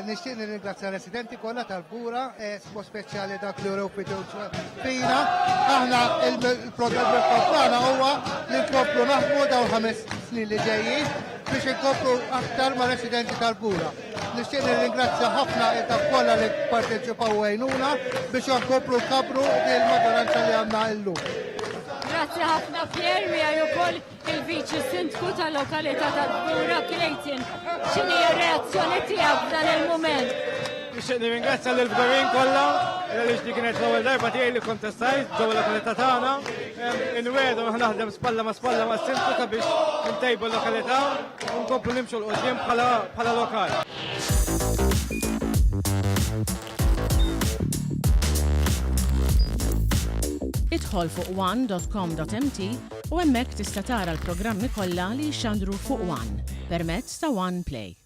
Nixtieq nirringrazzja residenti kollha tal-Fgura, b'mod speċjali dak li urew fiduċja fina. Aħna il-programm tagħna huwa li nkomplu naħdmu dawn ħames snin li ġejjin biex inkomplu aktar ma' residenti tal-Fgura. Nixtieq nirringrazzja ħafna dak kollha li parteċipaw u għejnuna biex nkomplu nkabru il-maġġoranza li għandna illum. Grazzi ħafna Pier, miegħi wkoll Il-Viċi Sindku tal-lokalità tal-Fgura, Clayton, x'inhi r-reazzjoni tiegħek f'dan il-mument? Nixtieq nirringrazzja lil Fgurin kollha, għaliex di kienet l-ewwel darba tiegħi li kontestajt ġewwa lokalità tagħna. Inwiegħdu naħdem spalla ma' spalla ma' sindku sabiex intejbu l-lokalità u nkomplu nimxu 'l quddiem bħala lokal. Idħol fuq one.com.mt u hemmhekk tista' tara l-programmi kollha li jixxandru fuq One permezz ta' One Play.